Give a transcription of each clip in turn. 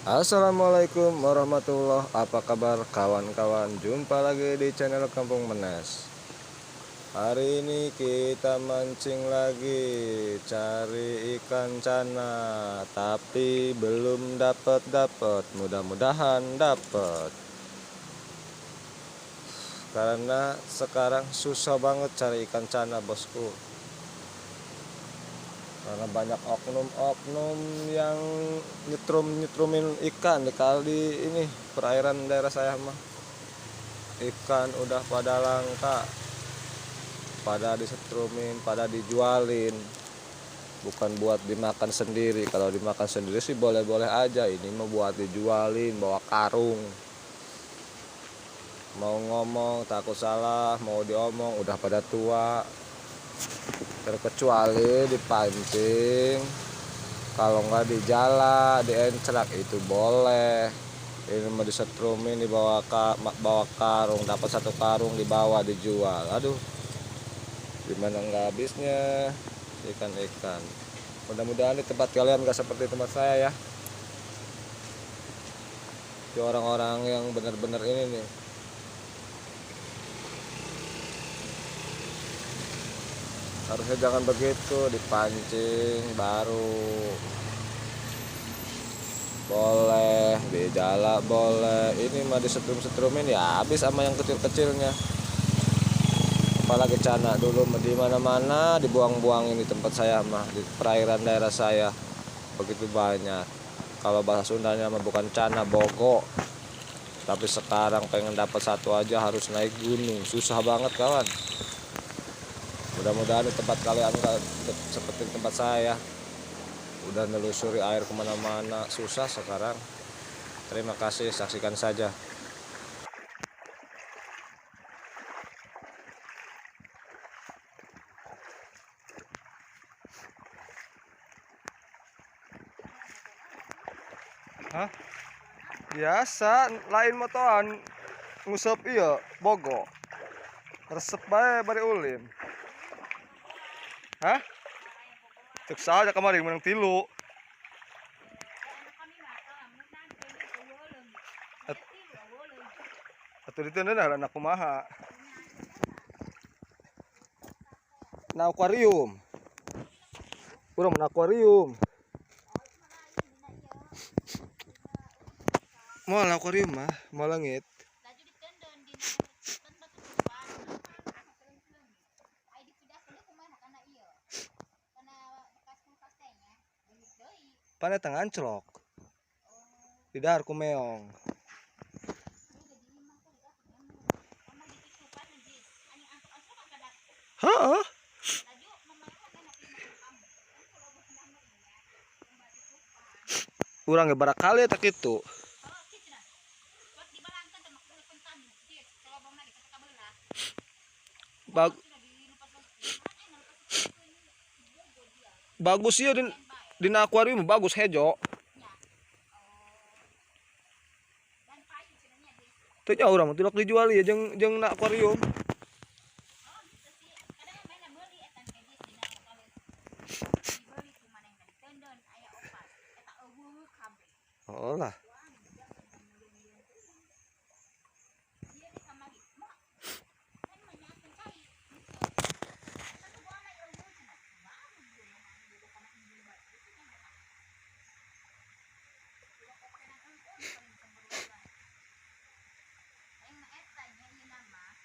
Assalamualaikum warahmatullahi. Apa kabar, kawan-kawan? Jumpa lagi di channel Kampung Menes. Hari ini kita mancing lagi, cari ikan cana, tapi belum dapat-dapat. Mudah-mudahan dapat, karena sekarang susah banget cari ikan cana, bosku, karena banyak oknum-oknum yang nyetrum-nyetrumin ikan di kali ini. Perairan daerah saya mah ikan udah pada langka, pada disetrumin, pada dijualin, bukan buat dimakan sendiri. Kalau dimakan sendiri sih boleh-boleh aja, ini mah buat dijualin, bawa karung. Mau ngomong takut salah, mau diomong udah pada tua. Terkecuali dipancing, kalau nggak dijala, diencrak itu boleh. Ini mau disetrumin, dibawa bawa karung, dapat satu karung dibawa dijual. Aduh, gimana nggak habisnya ikan-ikan. Mudah-mudahan di tempat kalian nggak seperti tempat saya ya. Di orang-orang yang benar-benar ini nih. Harusnya jangan begitu, dipancing baru boleh, dijala boleh. Ini mah disetrum-setrumin ya habis sama yang kecil-kecilnya. Apalagi cana dulu di mana-mana dibuang-buangin di tempat saya mah, di perairan daerah saya begitu banyak. Kalau bahasa Sundanya mah bukan cana, bogo. Tapi sekarang pengen dapat satu aja harus naik gunung, susah banget, kawan. Mudah-mudahan di tempat kalian nggak seperti di tempat saya. Udah nelusuri air kemana-mana, susah sekarang. Terima kasih, saksikan saja. Hah? Biasa, lain motoan ngusep iya, bogo. Resep bae bari ulin. Hah? Cek saja kemarin menang tilu. Atuh diteundeun anak kumaha. Na akuarium. Urang na akuarium. Moal akuarium mah, moal leungit. Pan eta nganclok. Di dahar ku meong. Heeh. Urang ge barakali eta kitu. Bagus ieu dina akuarium, bagus hejo. Teu nya urang mah tilok dijual ieu jeung na akuarium. Oh lah.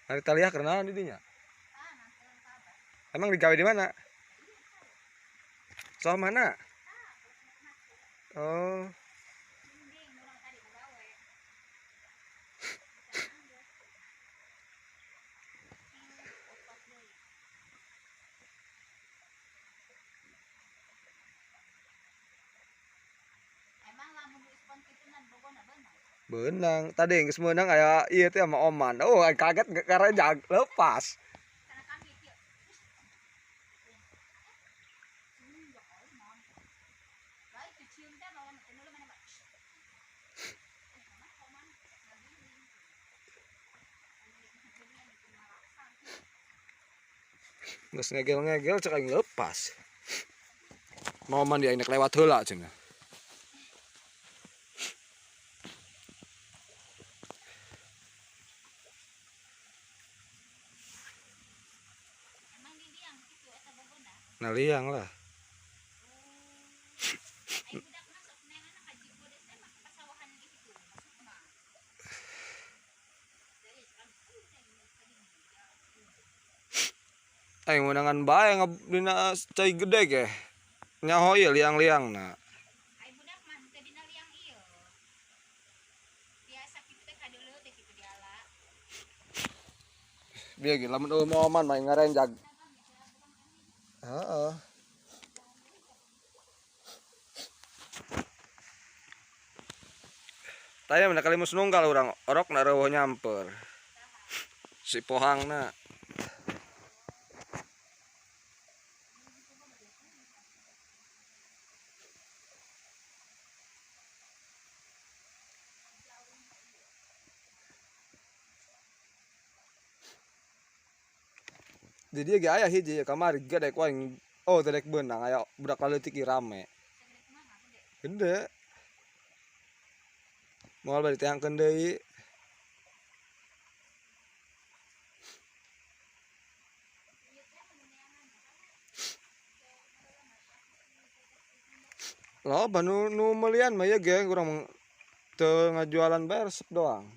Hari taliah karena di dinya. Emang digawe di mana? Soal mana? Oh. Benang tadi geus meunang aya ieu teh sama oman. Oh, kaget karena jag lepas. Geus ngegel-ngegel cek aing lepas. Mau mandi aing lewat heula cenah. Nah liang lah. Aing menangan bae dina cai gede ge. Nyaho ieu liang-liang na. Ai budak mah teu dina liang ieu. Biasa kitu teh kadeuleu teh kitu diala. Bieu ge lamun eueuh moman mah ngarenjag. Heeh. Taya mana kali mus nunggal urang orok na reueuh nyamper. Si pohangna. Di dieu ge aya hiji kamari gede ku aing. Oh, teu dek beunang aya budak laleutik ieu rame. Gede. Moal bari diteangkeun deui. Loba nu meulian mah ieu ge urang teu ngajualan bae resep doang.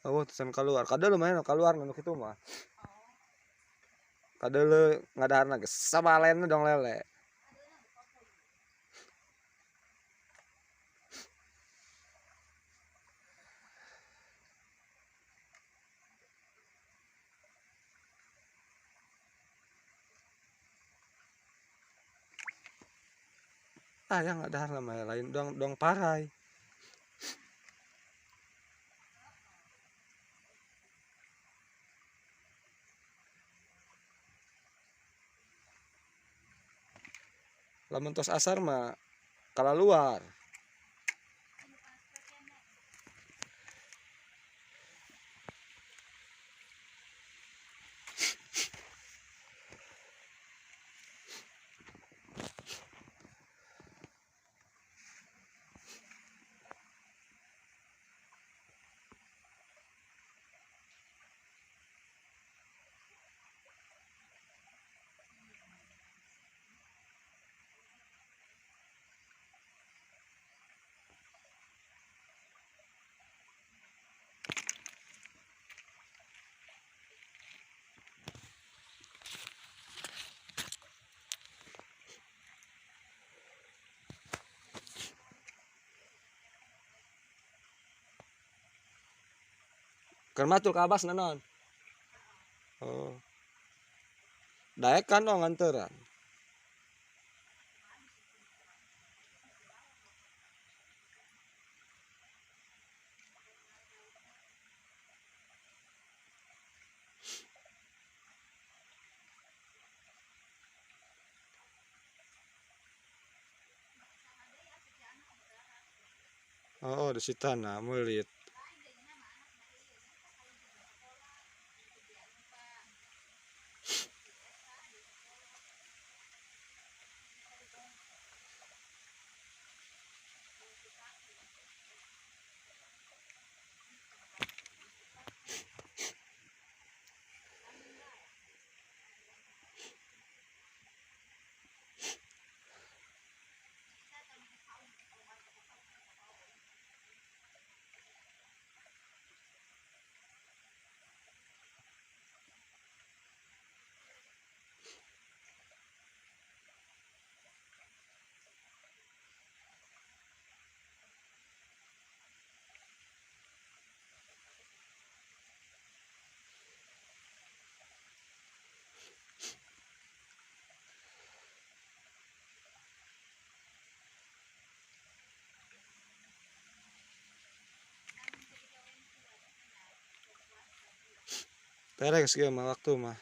Oh, tesan keluar. Kada lumayan keluar nu kitu mah. Kada ngadaharna geus sabalen dong lele. Ah, yang ngadaharna mah lain dong dong parai. Lamun tos asar mah kalaluar. Keur macul ka abas naon? Oh. Daekan dong nganteran. Oh, di sitana meulit. Terek geus mah waktu mah.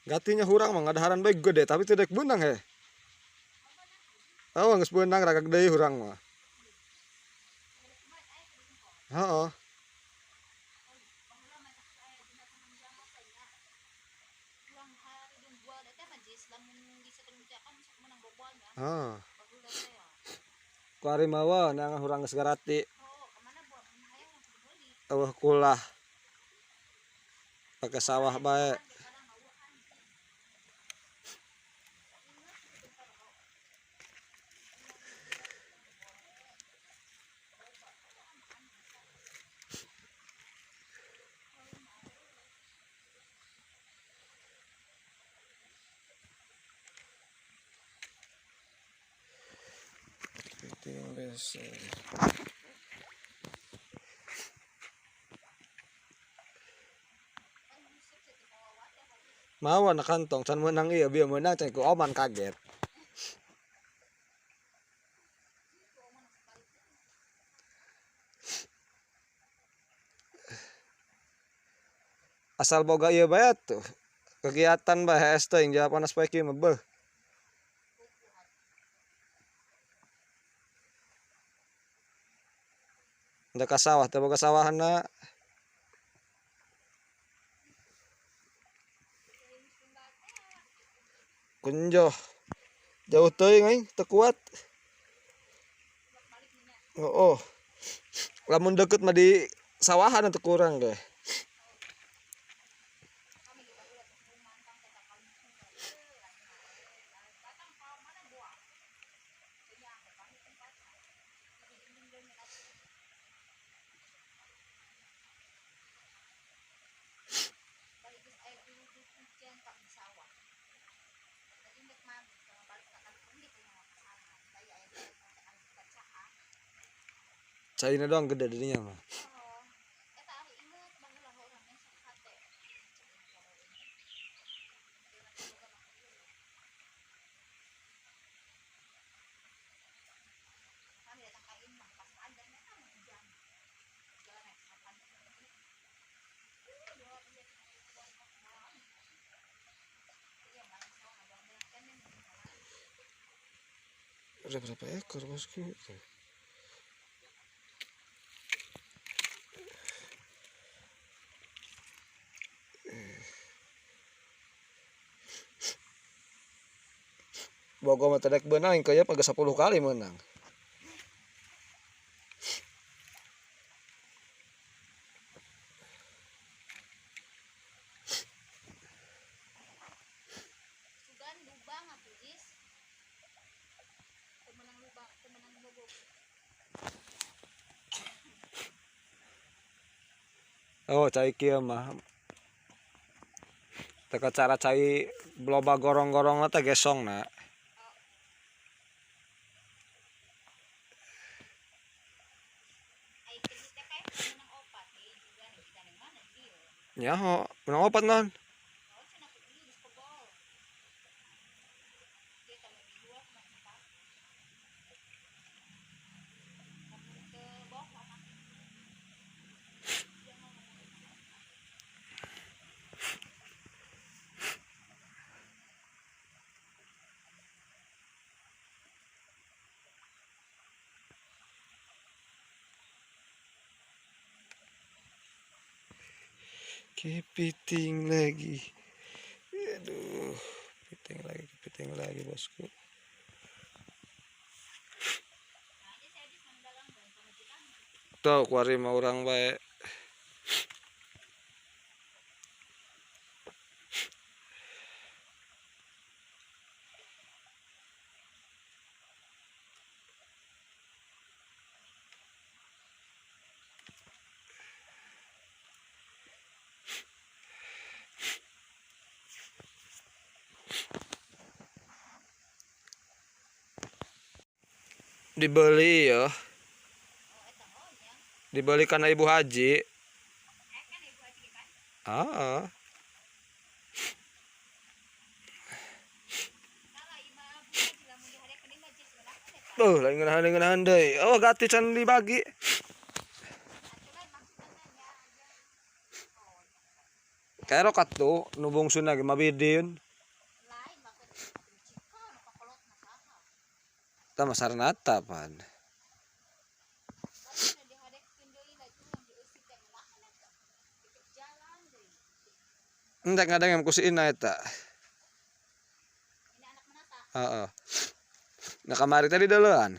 Gatinya hurang mah ngadaharan bae gede tapi tidak beunang he. Oh, geus beunang ragak deui hurang mah. Heeh. Heeh. Ku ari mawa neangan hurang geus garati. Eueuh kulah. Pake sawah bae. Mau anak kantong can menang iya biar menang can ku oman kaget. Asal boga ieu bae tuh. Kegiatan bae hees teuing jawab panas poe kieu mah beuh. Udah ka sawah teh boga sawahna. Kunjoh. Jauh teuing aing teu kuat. Oh, oh. Lamun deket mah di sawahan atuh kurang deh. Caina doang gede dirinya mah. Ada berapa ekor bosku? Bogo mah tedek beunang kayaknya pakai 10 kali menang. Sugan lubang atuh Jis. Teu meunang lubang, teu meunang bogo. Oh, cai kieu mah. Teka cara cai loba gorong-gorongna teh gesongna. Nyaho, menang opat non. Kepiting lagi. Aduh, kepiting lagi bosku. Tuh, kuari mah urang bae. Dibeli ya. Oh, eta oh nya. Dibeli karena Ibu Haji. Eh kan Ibu Haji kan. Ah. Salah imah Bu Haji lamun diharekeun mah jis ngeunaheun eta. Tuh, lain ngeunaheun deui. Oh, gati can dibagi. Atuh lain maksudna nya aja. Oh, nya. Kerok atuh nu bungsuna ge mabidin. Lain maksud cika nu kakolotna saha. Tah mah Sarnata pan. Lamun diharekeun deui laju dieusi teh ngeunaheun eta. Deket jalan deui. Entek ngadengem ku si Ina eta. Ini anak menata. Heeh. Nah kamari tadi deulean.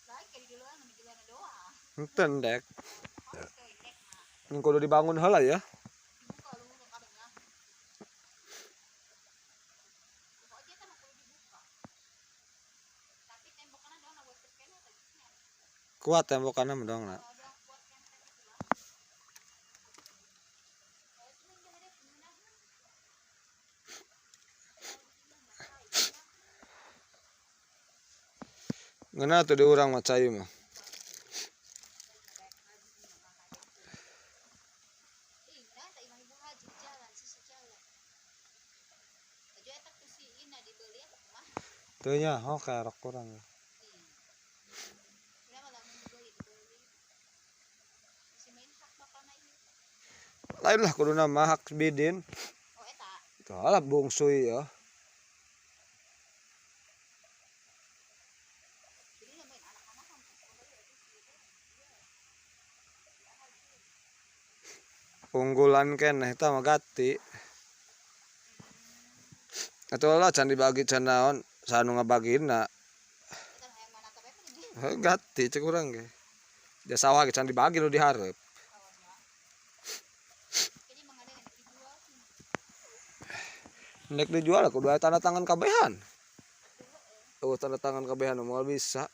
Lain kayak di duluan, di duluan doang. Henteu dek. Oh, teu dek mah. Ini kudu dibangun heula ya. Dibuka luhur kabehna. Pokoknya eta mah kudu dibuka. Tapi tembokna doang buat kene teh nya. Kuat tembokanna mah doang na. Doang kuat kan teh gitu lah. Kalau cuma dihareupeun ngeunaheun. Ngeunah tuh di urang mah cai mah. Ih, ngeunah teh imah Ibu Haji di jalan, sisi jalan. Baju eta ku si Ina dibeli apa kumaha? Teu nyaho kerok urang. Ih. Kenapa lamun dibeli dibeli? Si main hak bapana ieu. Lain lah kuduna mah hak bidin. Oh eta. Tuh lah bungsu ya. Jadi main anak-anak kan Unggulan keneh eta mah gati. Atuh lah can dibagi can naon, saha nu ngabagina. Eta hayang mana teh ini. Heuh gati cek urang ge. Da sawah ge can dibagi nu dihareup. Oh nya. Jadi mangga dijual sih. Nek dijual kudu aya tanda tangan kabehan. Eueuh tanda tangan kabehan moal bisa.